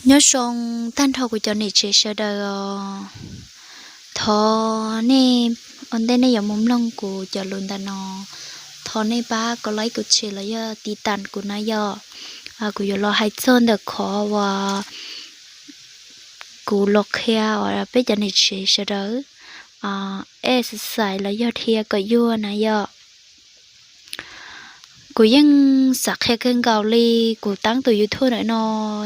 Nyob zoo tag nrho kuv cov niam tsev sawv daws os. Thov nej, ua ntej nej yuav mus mloog kuv cov lus ntawm no, thov nej pab kov like kuv tshej los yog tiv tas kuv na yom. Kuv yuav los hais txog ntawm qhov uas kuv los qhia peb cov niam tsev sawv daws exercise los yog dhia kom yuag na yom. Kuv yeej xav qhia kawg nkaus li, kuv taab tus YouTube ntawm no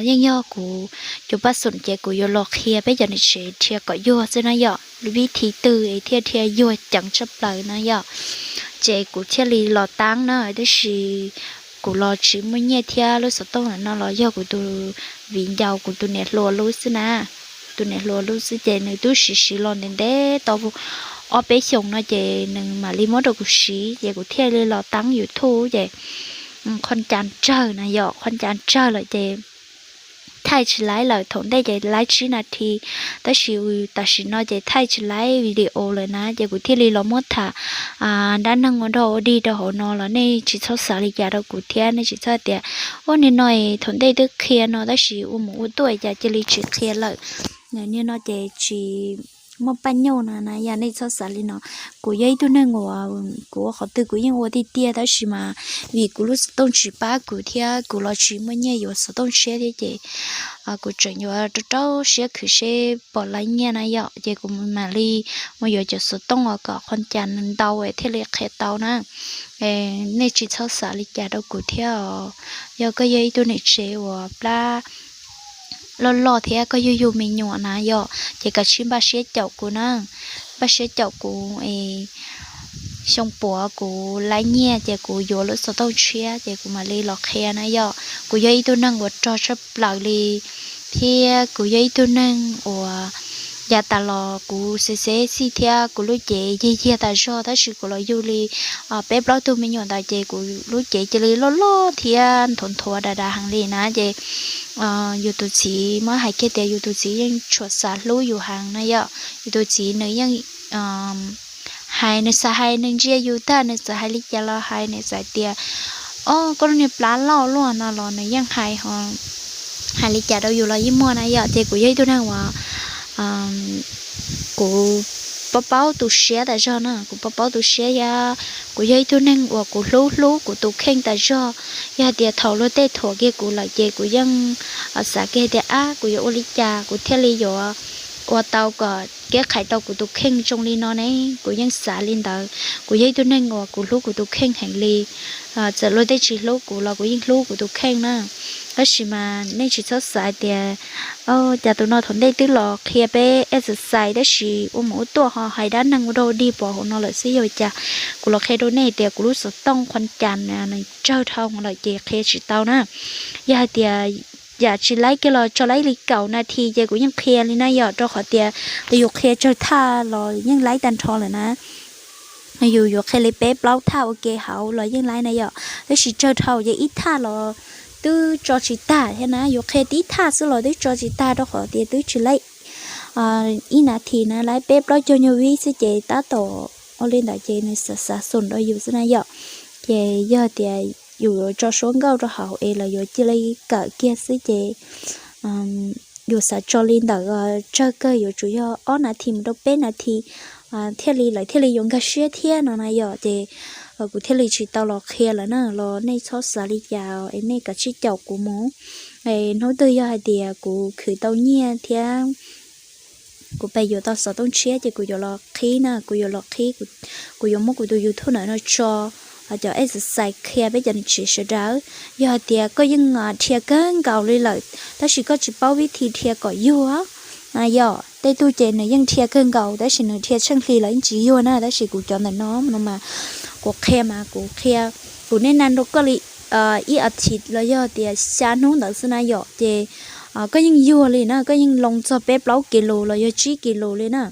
yeej yog kuv cov paj xoom ces kuv yuav los qhia peb cov niam tsev dhia kom yuag xwb na yom, vib thi twg es thiaj dhia yuag ceev tshaj plaws na yom. Ces kuv thiaj li los taab na, tab sis kuv los tsis muaj nyiaj thiab lub xov tooj ntawm no los yog kuv tus viv ncaus kuv tus niam hluas lub xwb na. Tus niam hluas lub xwb ces nws twb siv siv los ntev ntev tau ob peb xyoos no ces nws mam li muab rau kuv siv ces kuv thiaj li los taab YouTube ces qhov cas tsawg na yom, qhov cas tsawg lawm ces thaij tsis laib lawm. Thaum ntej ces laib tsib nas this, tab sis tam sim no ces thaij tsis laib video lawm na ces kuv thiaj li los muab tham dab neeg ua dog ua dig rau hauv no los nej tsis txhob xav li cas rau kuv thiab nej tsis txhob tias ua nim no thaum ntej twb qhia no tab sis ua mus ua tuaj cas cia li tsis qhia lawm. Nim no ces tsis muaj paj nyuj no na yom, nej txhob xav li no. Kuv yog ib tug neeg uas kuv ua qhov twg kuv yeej ua tiag tiag tab sis mas vim kuv lub xov tooj tsis pab kuv thiab kuv los tsis muaj nyiaj yuav xov tooj tshiab thiab ces kuv tseem yuav rau rau siab khwv seb pom laib nyiaj na yom ces kuv mam li mus yuav cov xov tooj uas kom qhov cas ntau thiaj li qhia tau na. Nej tsis txhob xav li cas rau kuv thiab os. Yog koj yog ib tug niam tsev uas plab loj loj thiab koj yug yug me nyuam na yom ces kav tsij npaj siab caum kuv na, npaj siab caum kuv es xyoo puav kuv laib nyiaj ces kuv yuav lub xov tooj tshiab ces kuv mam li los qhia na yom. Kuv yog ib tug neeg uas rog tshaj plaws li thiab kuv yog ib tug neeg uas yav tas los kuv xev xev xij thiab kuv lub cev yig yig tas zog tab sis kuv los yug li peb plaub tug me nyuam ntawd ces kuv lub cev cia li loj loj thiab nthuav nthuav dav dav heev li na ces yus tus txiv muab hais kiag tias yus tus txiv yeej tshua xav hlub yus heev na yom. Yus tus txiv nws yeej hais, nws xav hais nws ntsia yus tag nws xav hais li cas los hais, nws xav tias o koj lub niag plab loj luaj no los nws yeej hais, hais li cas rau yus los yeej muaj na yom. Ces kuv yog ib tug neeg uas kuv paub paub tu siab tas zog na, kuv paub paub tu siab thiab kuv yog ib tug neeg uas kuv hlub hlub kuv tus kheej tas zog. Yog hais tias thaum luag tej thuam kiag kuv lawm ces kuv yeej xav kiag tias ab kuv yuav ua li cas kuv thiaj li yuav ua tau kom kev qhais rau kuv tus kheej zoo li no ne. Kuv yeej xav li ntawd, kuv yog ib tug neeg uas kuv hlub kuv tus kheej heev li. Txawm luag tej tsis hlub kuv los kuv yeej hlub kuv tus kheej na. Tab sis mas nej tsis txhob xav tias cas tus no thaum ntej twb los qhia peb exercise tab sis ua mus ua tuaj ho hais dab neeg ua dog dig pov hauv no lawm xwb yog cas. Kuv los qhia rau nej tias kuv lub xov tooj qhov cas nws tsawg dhau lawm ces qhia tsis tau na. Yog hais tias yam tsis laib kiag los tso laib li kaum nas this ces kuv yeej qhia li na yom, rau qhov tias yus qhia tsawg thaj los yeej laib tag nrho lawm na. Yus yuav qhia li peb plaub thaj ua ke hauv los yeej laib na yom, tab sis tsawg dhau ces ib thaj los twb tso tsis tag thiab na, yus qhia tib thaj xwb los twb tso tsis tag rau qhov tias twb tsis laib ib nas this na, laib peb plaub caug nyuag vib xwb ces tab tom ua li ntawd ces nws xav xav xum rau yus xwb na yom. Ces yog tias yus yuav tso suab nkauj rau hauv es los yuav cia li kawm kiag xwb ces yus xav tso li ntawd tsawg kawg yuav tsum yog ob nas this mus rau peb nas this thiaj li lawv thiaj li yuav nkag siab thiab no na yom. Ces kuv thiaj li tsis tau los qhia lawm na, los nej txhob xav li cas es nej kav tsij caum kuv mus. Hnub twg yog hais tias kuv khwv tau nyiaj thiab kuv pais yuav tau xov tooj tshiab ces kuv yuav los qhib na, kuv yuav los qhib, kuv yuav muab kuv tus YouTube ntawm no tso cov exercise qhia peb cov niam tsev sawv daws. Yog hais tias koj yeej dhia kawg nkaus li lawm tab sis koj tsis paub vib thi dhia kom yuag na yom, tej tug ces nws yeej dhia kawg nkaus tab sis nws dhia tsheej hli los yeej tsis yuag na, tab sis kuv cov ntawm no no mas kuv qhia mas kuv qhia, kuv nej na rau koj li ib as thiv los yog tias xya hnub ntawd xwb na yom, ces koj yeej yuag li na, koj yeej loo txog peb plaub kis lus los yog tsib kis lus li na.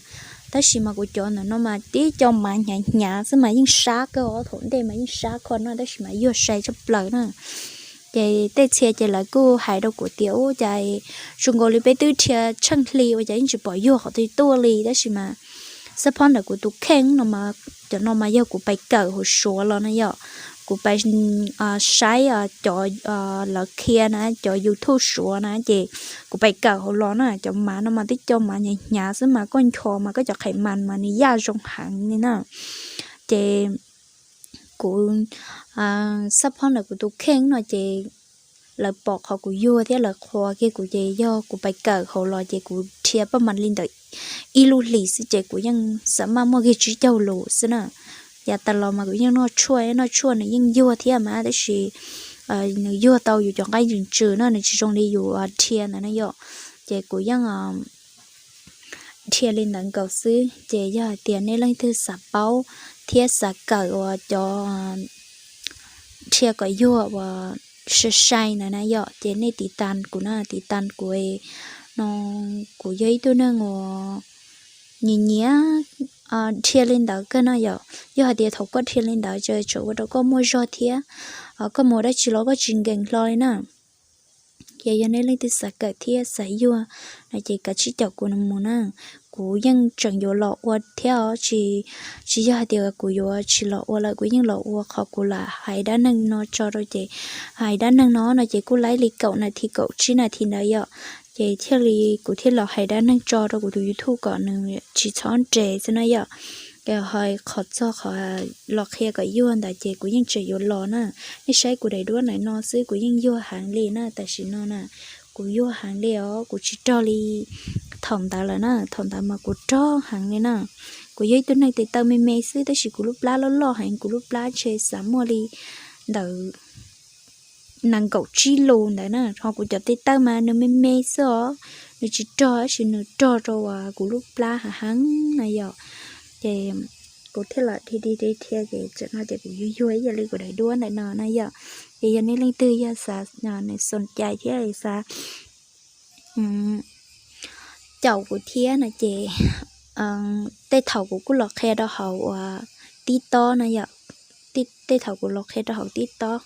Tab sis mas kuv cov ntawm no mas tib co mas hnyav hnyav xwb mas yeej sab kawg os, thaum ntej mas yeej sab kho no tab sis mas yuag sai tshaj plaws na. Ces tej txhia ces lawv kuj hais rau kuv tias ua cas zoo nkaus li peb twb dhia tsheej hli ua cas yeej tsis pom yuag qhov twg tuaj li, tab sis mas xab phob ntawm kuv tus kheej no mas, cov no mas yog kuv pais kawm hauv Suav los na yom. kuv pais saib cov lawv qhia na, cov YouTube Suav na, ces kuv pais kawm hauv los na, cov mav no mas twb cov mav hnyav hnyav xwb mas koj nchos mas koj cov qhais mas mas nws yaj zoo heev li na. Ces kuv xab phob ntawm kuv tus kheej no ces lawv pom qhov kuv yuag thiab lawv qhuas kiag kuv ces yog kuv pais kawm hauv los ces kuv dhia paj mas li ntawm ib lub hlis xwb ces kuv yeej xav maj muaj kiag tsib caug lus xwb na. Yav tas los mas kuv yeej noj tshuaj, noj tshuaj nws yeej yuag thiab mas tab sis nws yuag tau yus cov nqaij ntws ntsws no, nws tsis zoo li yus dhia ntawd na yom. Ces kuv yeej dhia li ntawd nkaus xwb. Ces yog hais tias nej leej twg xav paub thiab xav kawm uas cov dhia kom yuag uas sai sai ntawd na yom, ces nej tiv tas kuv na, tiv tas kuv no. Kuv yog ib tug neeg uas nyiam nyiam dhia li ntawd kawg no yom. Yog hais tias thaum koj dhia li ntawd ces tseem ua rau koj muaj zog thiab, koj mus dab tsi los koj tsis nkees hlo li na. Ces yog nej leej twg xav kawm thiab xav yuag no ces kav tsij caum kuv no mus na. Kuv yeej tseem yuav los ua thiab os, tsis, tsis yog hais tias kuv yuav tsis los ua lawm, kuv yeej los ua. Qhov kuv lam hais dab neeg no tso rau ces, hais dab neeg no no ces kuj laib li kaum nas this kaum tsib nas this ntawd yom. Ces thiaj li kuv thiaj los hais dab neeg tso rau kuv tus YouTube kom nws tsis txhob nres xwb na yom. Ces ho qhov txog qhov los qhia kom yuag ntawd ces kuv yeej tseem yuav los na. Nej saib kuv daim duab ntawm no xwb kuv yeej yuag heev li na, tam sim no na kuv yuag heev li os, kuv tsis rog li thaum ntawd lawm na. Thaum ntawd mas kuv rog heev li na. Kuv yog ib tug neeg tes taw me me xwb tab sis kuv lub plab loj loj heev, kuv lub plab ntshe xav muaj li ntawm nees nkaum tsib lus ntawd na. Ho kuv cov tes taw mas nws me me xwb os, nws tsis rog tab sis nws rog rau uas kuv lub plab hav heev na yom. Ces kuv thiaj los dhia dhia dhia ces txawm no ces kuv yuag yuag ib yam li kuv daim duab ntawm no na yom. Ces yog nej leej twg yog xav nws xoom cai thiab xav caum kuv thiab no ces tej thaum kuv kuj los qhia rau hauv uas TikTok na yom. Tej thaum kuv los qhia rau hauv TikTok